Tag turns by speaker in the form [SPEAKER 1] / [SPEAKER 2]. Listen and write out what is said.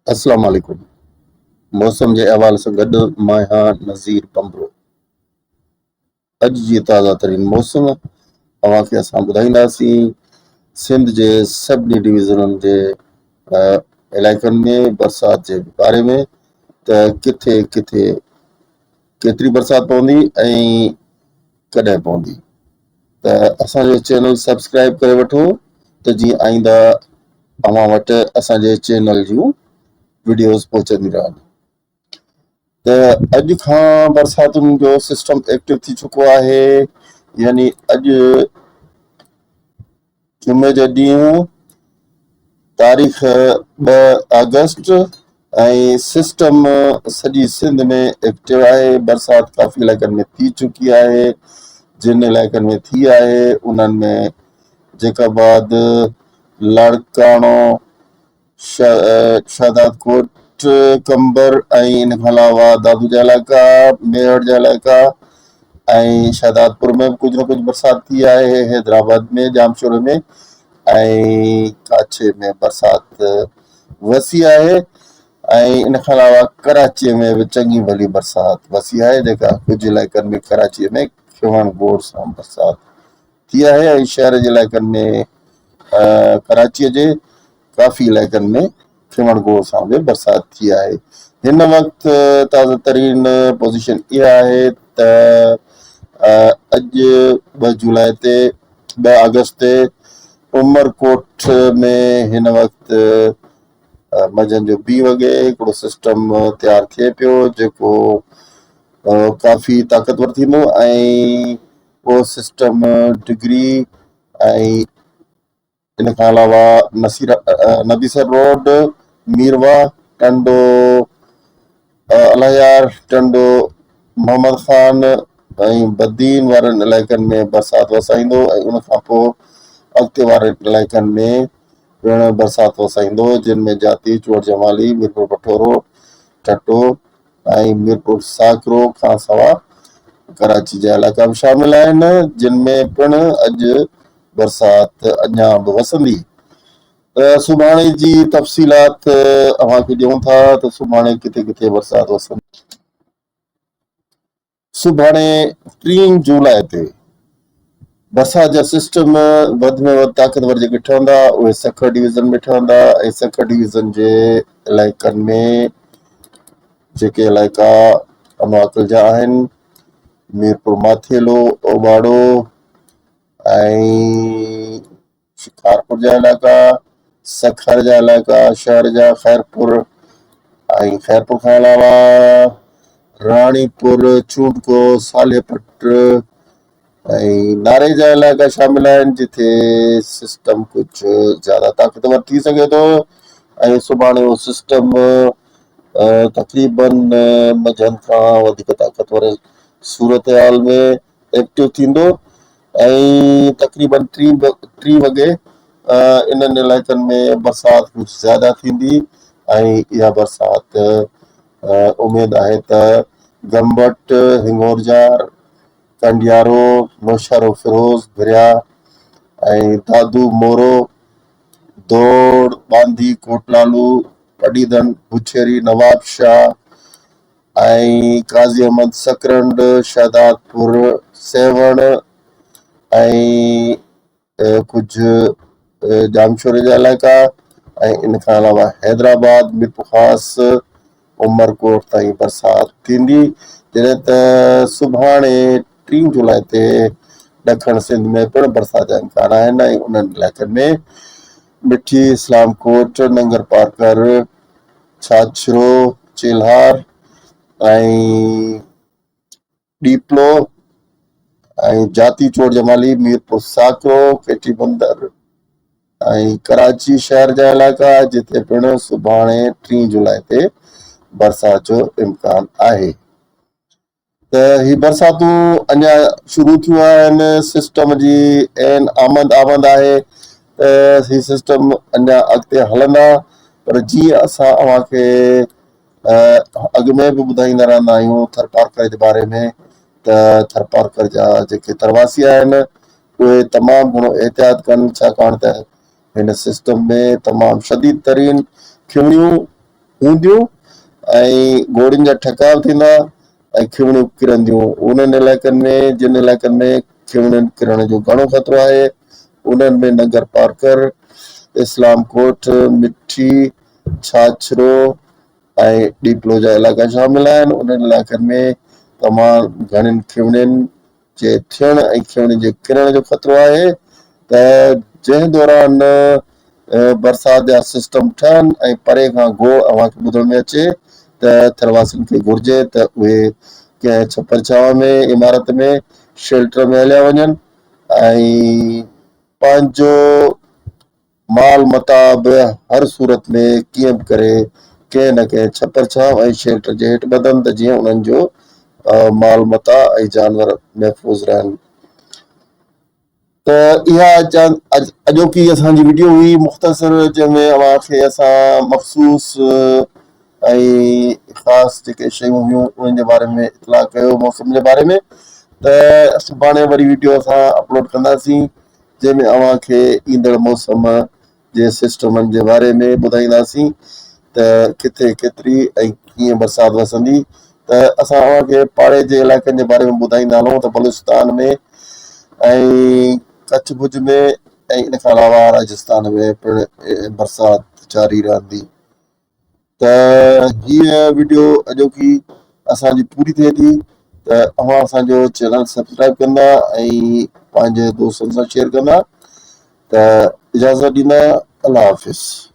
[SPEAKER 1] اسلام عليڪم موسم جي احوال سان گڏ مان آهيان نذير پنبرو. اڄ جي تازه ترين موسم اوهان کي اسان ٻڌائينداسين سنڌ جي سڀني ڊويزنن جي علائقن ۾ برسات جي باري ۾ ته ڪٿي ڪٿي ڪيتري برسات پوندي ۽ ڪڏهن پوندي ته اسان جو چينل سبسڪرائب ڪري وٺو ته جيئن آئنده اوهان وٽ اسان جي چينل جون وڊيوز پهچنديون رهن ته اڄ کان برساتن جو سسٽم ايڪٽو ٿي چڪو آهي يعني اڄ جمعي جو ڏينهن تاريخ 2 آگسٽ ۽ سسٽم سڄي سنڌ ۾ ايڪٽو آهي برسات ڪافي علائقن ۾ ٿي چڪي آهي جن علائقن ۾ ٿي آهي انهن ۾ جيڪب آباد لاڙڪاڻو شهدادڪوٽ، قمبر ۽ ان کان علاوه دادو جا علائقا، ميهڙ جا علائقا ۽ شهدادپور ۾ به ڪجهه نه ڪجهه برسات ٿي آهي، حيدرآباد ۾ ڄامشوري ۾ ۽ ڪاڇي ۾ برسات وسي آهي ۽ ان کان علاوه ڪراچيء ۾ به چڱي ڀلي برسات وسي آهي جيڪا ڪجهه علائقن ۾ ڪراچيء ۾ کيوڻ گوڙ سان برسات ٿي آهي ۽ شهر جي علائقن ۾ ڪراچيء جي ڪافي علائقن ۾ کيوڻ گوڙ سان به برسات ٿي آهي. هن وقت تازه ترين پوزيشن اها آهي ته اڄ 2 جولاء تي 2 آگسٽ تي عمرڪوٽ ۾ هن وقت منجهند جو 20 وڳي هڪڙو سسٽم تيار ٿئي پيو جيڪو ڪافي طاقتور ٿيندو ۽ اهو سسٽم ڊگري ۽ ان کان علاوه نصير نبي سر روڊ، ميرواهه، ٽنڊو الهيار، ٽنڊو محمد خان ۽ بدين وارن علائقن ۾ برسات وسائيندو ۽ ان کان پوء اڳتي وارن علائقن ۾ پڻ برسات وسائيندو جن ۾ جاتي، چوهڙ جمالي، ميرپور بٺورو، ٺٽو ۽ ميرپور ساڪرو کان سواء ڪراچي جا علائقا به شامل آهن جن ۾ پڻ اڄ برسات اڃا به وسندي ته سڀاڻي جي تفصيلات اوهان کي ڏيون ٿا ته سڀاڻي ڪٿي ڪٿي برسات وسندي. سڀاڻي ٽين جولاء تي برسات جا سسٽم وڌ ۾ وڌ طاقتور جيڪي ٺهندا اهي سکر ڊويزن ۾ ٺهندا ۽ سکر ڊويزن جي علائقن ۾ جيڪي علائقا اماڪل جا آهن ميرپور ماٿيلو اوٻاڙو ۽ شڪارپور جا علائقا، سکر جا علائقا، شهر جا خيرپور ۽ خيرپور کان علاوه راڻيپور، چونڊڪو، صالح پٽ ۽ ناري جا علائقا شامل آهن جتي سسٽم ڪجهه زياده طاقتور ٿي سگهي ٿو ۽ سڀاڻي اهو سسٽم تقريبن منجهند کان وڌيڪ طاقتور صورتحال ۾ ايڪٽو ٿيندو ۽ تقريبن ٽي وڳي انهن علائقن ۾ برسات ڪجهه زياده ٿيندي ۽ اها برسات اميد آهي ته گمبٽ، هنگورجار، ڪنڊيارو، نوشهروفيروز، ڀريا ۽ دادو، مورو، دوڙ، ٻانڌي، ڪوٽلالو، پڊعيدن، بڇيري، نوابشاهه، ۽ قاضي احمد سڪرنڊ، شهدادپور، سيوهڻ ۽ ڪجهه ڄامشوري جا علائقا ۽ ان کان علاوه حيدرآباد، ميرپورخاص، عمرڪوٽ تائين برسات ٿيندي جڏهن ته سڀاڻي ٽين جولاء تي ڏکڻ سنڌ ۾ پڻ برسات جا امڪان آهن ۽ انهن علائقن ۾ مٺي، اسلام ڪوٽ، ننگر پارڪر، ڇاڇرو، چيلهار ۽ ڏيپلو ۽ جاتي چوڙ جمالي، ميرپور ساڪرو، ڪيٽي بندر ۽ ڪراچي شهر جا علائقا جتي پڻ سڀاڻي ٽين جولاء تي برسات جو امڪان آهي. ته هي برساتون اڃا شروع ٿيون آهن سسٽم جي عين آمد آمد آهي ته هي سسٽم اڃا اڳتي هلندا پر جيئن اسان اوهان کي اڳ ۾ به ٻڌائيندا رهندا آهيون ٿرپارڪر جي باري ۾ ته ٿرپارڪر جا جيڪي ترواسي آهن اهي تمام گهڻو احتياط ڪن ڇاڪاڻ ته هن سسٽم ۾ تمام شديد ترين کنوڻيون هونديون ۽ گوڙين جا ٺڪاء به ٿيندا ۽ کيوڻيون ڪرنديون. انهن علائقن ۾ جن علائقن ۾ کيوڻين ڪرڻ جو گهڻو خطرو آهي، انهن ۾ ننگر پارڪر، اسلام ڪوٽ، مٺي، ڇاڇرو ۽ ڏيپلو جا علائقا شامل آهن. انهن علائقن ۾ تمام گهڻين کيوڻين جي ٿيڻ ۽ کيوڻين جي ڪرڻ جو خطرو آهي ته جنهن دوران برسات جا سسٽم ٺهن ۽ پري کان گوڙ اوهان کي ٻڌڻ ۾ اچي ته ٿرواسين کي گهرجي ته اهي ڪنهن ڇپر ڇانو ۾ عمارت ۾ شيلٽر ۾ هليا وڃن ۽ پنهنجو مال متاع به هر صورت ۾ ڪيئن به ڪري ڪنهن نه ڪنهن ڇپر ڇانو ۽ شيلٽر جي هيٺ ٻڌن ته جيئن انهن جو مال متاع ۽ جانور محفوظ رهن. ته اها اڄوڪي اسان جي وڊيو هئي مختصر جنهن ۾ اوهان کي اسان مخصوص ۽ خاص جيڪي شيون هيون انهن جي باري ۾ اطلاع ڪيو موسم جي باري ۾ ته سڀاڻي وري وڊيو اسان اپلوڊ ڪنداسين جنهن ۾ اوهان کي ايندڙ موسم جي سسٽمن جي باري ۾ ٻڌائينداسين ته ڪٿي ڪيتري ۽ ڪيئن برسات وسندي ته اسان اوهان کي پاڙي جي علائقن جي باري ۾ ٻڌائيندا هلون ته بلوچستان ۾ ۽ ڪڇ ڀڄ ۾ ۽ ان کان علاوه راجستان ۾ پڻ برسات جاري رهندي ته هيء وڊيو اڄوڪي اسان جي پوري ٿئي ٿي ته اوهان اسان جو چينل سبسڪرائب ڪندا ۽ پنهنجي دوستن سان شيئر ڪندا ته اجازت ڏيندا الله حافظ.